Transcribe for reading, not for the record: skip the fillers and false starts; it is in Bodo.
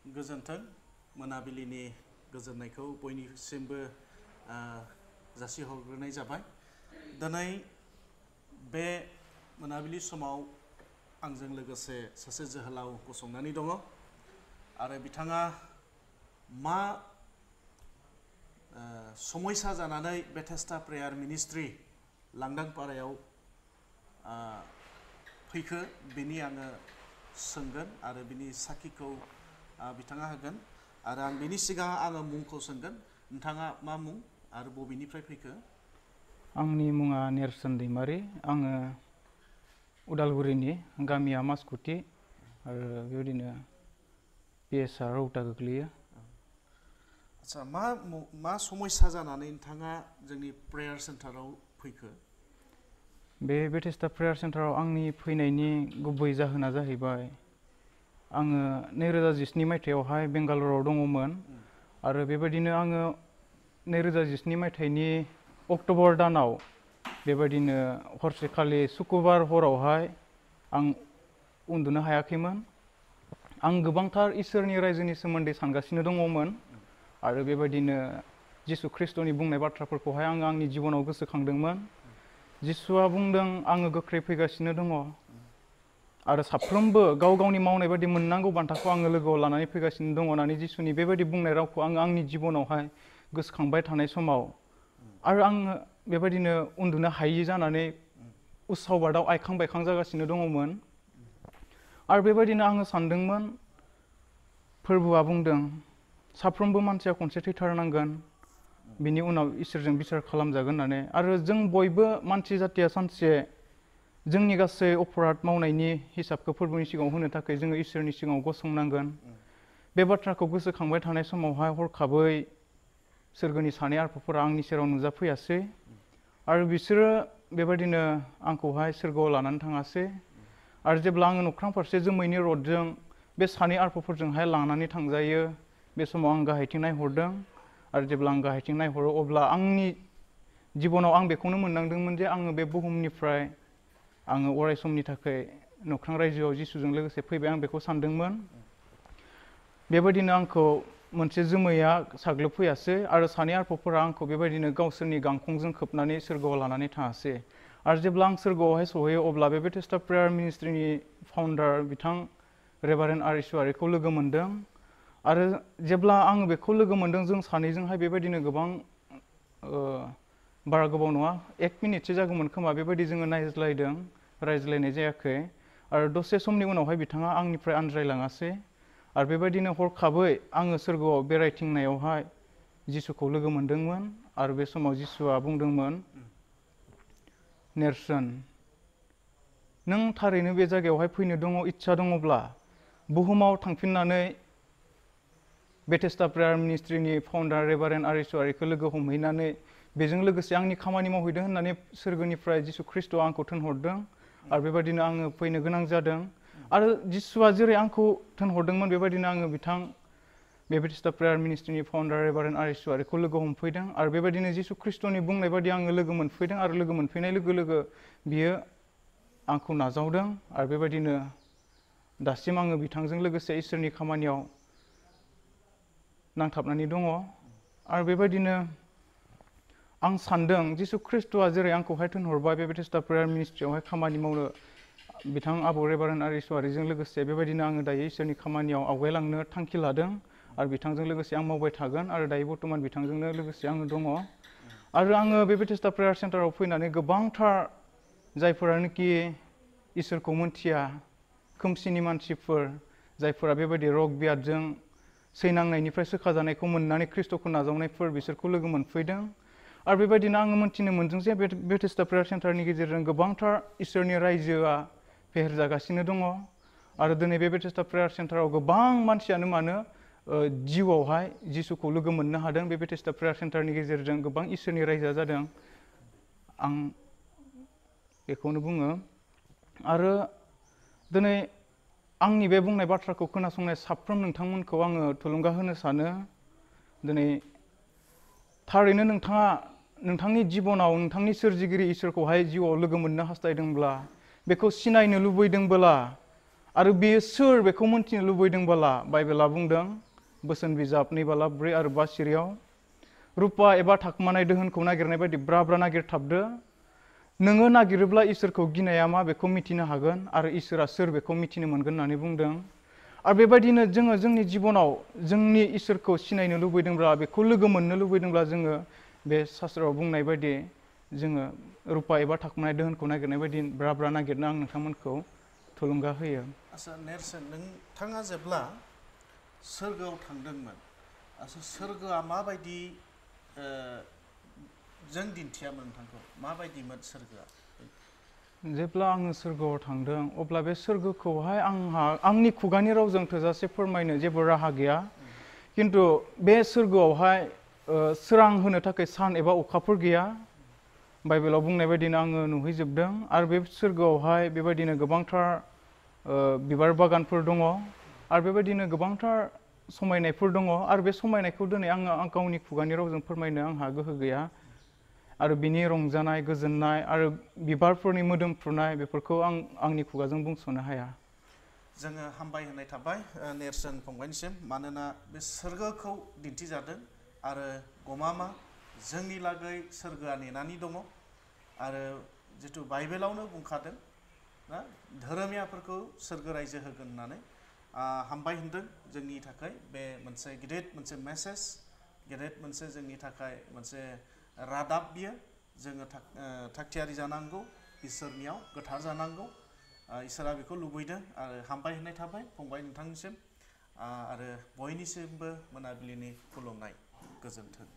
गोजोन्थों मोनाबिलिनि गोजोननायखौ बयनिसिमबो जासिहरग्रोनाय जाबाय। दिनै बे मोनाबिलि समाव आंजों लोगोसे सासे जोहोलाव गसंनानै दङ आरो बिथाङा मा समयसा जानानै बेथेस्दा प्रेयार मिनिस्ट्रि लांदांपारायाव फैखो बेनि आङो सोंगोन आरो बिनि साखिखौ बिथाङा होगोन आरो आं बिनि सिगां आङो मुंखौ सोंगोन। नोंथाङा मा मुं आरो बबेनिफ्राय फैखो? आंनि मुङा नेरसोन दैमारि। आङो उदालगुरिनि, गामिया मासकुटि आरो बेबायदिनो पिएसआ रौता गोग्लैयो। आच्छा, मा समयसा जानानै नोंथाङा जोंनि प्रेयार सेन्टाराव फैखो? बे बेथेस्दा प्रेयार सेन्टाराव आंनि फैनायनि गुबै जाहोना जाहैबाय आङो 2017 मायथाइयावहाय बेंगालराव दङमोन आरो बेबायदिनो आङो 2017 मायथाइनि अक्ट'बर दानाव बेबायदिनो हरसेखालि सुक्रुबार हरावहाय आं उन्दुनो हायाखैमोन। आं गोबांथार इसोरनि रायजोनि सोमोन्दै सानगासिनो दङमोन आरो बेबायदिनो जिसु ख्रिस्ट'नि बुंनाय बाथ्राफोरखौहाय आङो आंनि जिबनाव गोसोखांदोंमोन। जिसुआ बुंदों, आङो गोख्रै फैगासिनो दङ आरो साफ्रोमबो गाव गावनि मावनाय बायदि मोननांगौ बान्थाखौ आङो लोगोआव लानानै फैगासिनो दङ होननानै जिसुनि बेबायदि बुंनाय रावखौ आङो आंनि जिबनावहाय गोसोखांबाय थानाय समाव आरो आङो बेबायदिनो उन्दुनो हायि जानानै उसाव बादाव आइखां बायखां जागासिनो दङमोन आरो बेबायदिनो आङो सानदोंमोन, फोरबोआ बुंदों साफ्रोमबो मानसिया खनसे थैथारनांगोन, बिनि उनाव इसोरजों बिसार खालामजागोन होननानै। आरो जों बयबो मानसि जाथिया सानसे जोंनि गासै अपराध मावनायनि हिसाबखौ फोरबोनि सिगाङाव होनो थाखाय जोङो इसोरनि सिगाङाव गसंनांगोन। बे बाथ्राखौ गोसोखांबाय थानाय समावहाय हरखाबै सोरगोनि सानै आरफोरा आंनि सेराव नुजाफैयासै आरो बिसोरो बेबायदिनो आंखौहाय सोरगोआव लानानै थाङासै आरो जेब्ला आङो नख्रां फारसे जोमैनि रडजों बे सानै आरफोरजोंहाय लानानै थांजायो, बे समाव आं गाहायथिं नायहरदों आरो जेब्ला आं गाहायथिं नायहरो अब्ला आंनि जिबनाव आं बेखौनो मोनदांदोंमोन जे आङो बे बुहुमनिफ्राय आङो अराय समनि थाखाय नख्रां रायजोआव जिसुजों लोगोसे फैबाय, आं बेखौ सानदोंमोन। बेबायदिनो आंखौ मोनसे जोमैया साग्लोबफैयासै आरो सानै आरफोरा आंखौ बेबायदिनो गावसोरनि गांखंजों खोबनानै सोरगोआव लानानै थाङासै आरो जेब्ला आं सोरगोआवहाय सहैयो अब्ला बे बेथेस्दा प्रेयार मिनिस्ट्रिनि फाउन्डार बिथां रेभारेन्ड आर इसवारिखौ लोगो मोनदों आरो जेब्ला आङो बेखौ लोगो मोनदों, जों सानैजोंहाय बेबायदिनो गोबां बारा गोबाव नङा, 1 मिनिटसो जागौमोन खोमा, बेबायदि जोङो नायज्लायदों, रायज्लायनाय जायाखै आरो दसे समनि उनावहाय बिथाङा आंनिफ्राय आनज्रायलाङासै आरो बेबायदिनो हरखाबै आङो सोरगोआव बेरायथिंनायावहाय जिसुखौ लोगो मोनदोंमोन आरो बे समाव जिसुआ बुंदोंमोन, नेरसोन, नों थारैनो बे जायगायावहाय फैनो दङ, इस्सा दङब्ला बुहुमाव थांफिननानै बेथेस्दा प्रेयार मिनिस्ट्रिनि फाउन्डार रेभारेन्ड आर इसवारिखौ लोगो हमहैनानै बेजों लोगोसे आंनि खामानि मावहैदों होननानै सोरगोनिफ्राय जिसु ख्रिस्ट'आ आंखौ थिनहरदों आरो बेबायदिनो आङो फैनो गोनां जादों आरो जिसुआ जेरै आंखौ थिनहरदोंमोन बेबायदिनो आङो बिथां बे बेथेस्दा प्रेयार मिनिस्ट्रिनि फाउन्डार रेभारेन्ड आर इसवारिखौ लोगो हमफैदों आरो बेबायदिनो जिसु ख्रिस्ट'नि बुंनाय बायदि आङो लोगो मोनफैदों आरो लोगो मोनफैनाय लोगो लोगो बियो आंखौ नाजावदों आरो बेबायदिनो दासिम आङो बिथांजों लोगोसे इसोरनि खामानियाव नांथाबनानै दङ आरो बेबायदिनो आं सानदों जिसु ख्रिस्ट'आ जेरै आंखौहाय थिनहरबाय बे बेथेस्दा प्रेयार मिनिस्ट्रियावहाय खामानि मावनो बिथां आबौ रेभारेन्ड आर इसवारिजों लोगोसे बेबायदिनो आङो दायो इसोरनि खामानियाव आवगायलांनो थांखि लादों आरो बिथांजों लोगोसे आं मावबाय थागोन आरो दायो बर्थमान बिथांजोंनो लोगोसे आङो दङ आरो आङो बे बेथेस्दा प्रेयार सेन्टाराव फैनानै गोबांथार जायफोरानोखि इसोरखौ मोनथिया, खोमसिनि मानसिफोर, जायफोरा बेबायदि रग बियादजों सैनांनायनिफ्राय सोखाजानायखौ मोननानै ख्रिस्ट'खौ नाजावनायफोर, बिसोरखौ लोगो मोनफैदों आरो बेबायदिनो आङो मोनथिनो मोनदों जे बे बेथेस्दा प्रेयार सेन्टारनि गेजेरजों गोबांथार इसोरनि रायजोआ फेहेरजागासिनो दङ आरो दिनै बे बेथेस्दा प्रेयार सेन्टाराव गोबां मानसियानो मानो जिउआवहाय जिसुखौ लोगो मोननो हादों। बे बेथेस्दा प्रेयार सेन्टारनि गेजेरजों गोबां इसोरनि रायजोआ जादों, आं बेखौनो बुङो। आरो दिनै आंनि बे बुंनाय बाथ्राखौ खोनासंनाय साफ्रोम नोंथांमोनखौ आङो थुलुंगा होनो सानो, दिनै थारैनो नोंथाङा नोंथांनि जिबनाव नोंथांनि सोरजिगिरि इसोरखौहाय जिउआव लोगो मोननो हास्थायदोंब्ला, बेखौ सिनायनो लुबैदोंब्ला, आरो बेयो सोर बेखौ मोनथिनो लुबैदोंबोला बाइबेला बुंदों बोसोन बिजाब 2:4 आरो 5 सिरियाव रुपा एबा थाखुमानाय दोहोनखौ नागिरनाय बायदि ब्रा ब्रा नागिरथाबदो नोङो नागिरोब्ला इसोरखौ गिनाया मा बेखौ मिथिनो हागोन आरो इसोरा सोर बेखौ मिथिनो मोनगोन होननानै बुंदों आरो बेबायदिनो जोङो जोंनि जिबनाव जोंनि इसोरखौ सिनायनो लुबैदोंब्ला बेखौ लोगो मोननो लुबैदोंब्ला जोङो बे शास्त्रआव बुंनाय बायदि जोङो रुपा एबा थाखुमानाय दोहोनखौ नागिरनाय बायदि ब्रा ब्रा नागिरनो आं नोंथांमोनखौ थुलुंगा होयो। आच्छा नेरसोन नोंथाङा जेब्ला सोरगोआव थांदोंमोन सोरगोआ माबायदि जों दिन्थियामोन नोंथांखौ माबायदिमोन सोरगोआ? जेब्ला आङो सोरगोआव थांदों अब्ला बे सोरगोखौहाय आंहा आंनि खुगानि रावजों थोजासे फोरमायनो जेबो राहा गैया खिन्थु बे सोरगोआवहाय सोरां होनो थाखाय सान एबा अखाफोर गैया बाइबेलाव बुंनाय बायदिनो आङो नुहैजोबदों आरो बे सोरगोआवहाय बेबायदिनो गोबांथार बिबार बागानफोर दङ आरो बेबायदिनो गोबांथार समायनायफोर दङ आरो बे समायनायखौ दिनै आं गावनि खुगानि रावजों फोरमायनो आंहा गोहो गैया आरो बिनि रंजानाय गोजोननाय आरो बिबारफोरनि मोदोमफ्रुनाय बेफोरखौ आंनि खुगाजों बुंस'नो हाया। जोङो हामबाय होनाय थाबाय नेरसोन फंबायनिसिम मानोना बे सोरगोखौ दिन्थिजादों आरो गमामा जोंनि लागै सोरगोआ नेनानै दङ आरो जिथु बाइबेलावनो बुंखादों ना धोरोमियाफोरखौ सोरगो रायजो होगोन होननानै हामबाय होनदों जोंनि थाखाय बे मोनसे गिदिर मोनसे मेसेज गिदिर मोनसे जोंनि थाखाय मोनसे रादाब बियो जोङो थागथियारि जानांगौ इसोरनियाव गोथार जानांगौ इसोरा बेखौ लुबैदों आरो हामबाय होनाय थाबाय फंबाय नोंथांनिसिम आरो बयनिसिमबो मोनाबिलिनि खुलुमनाय गोजोन्थों।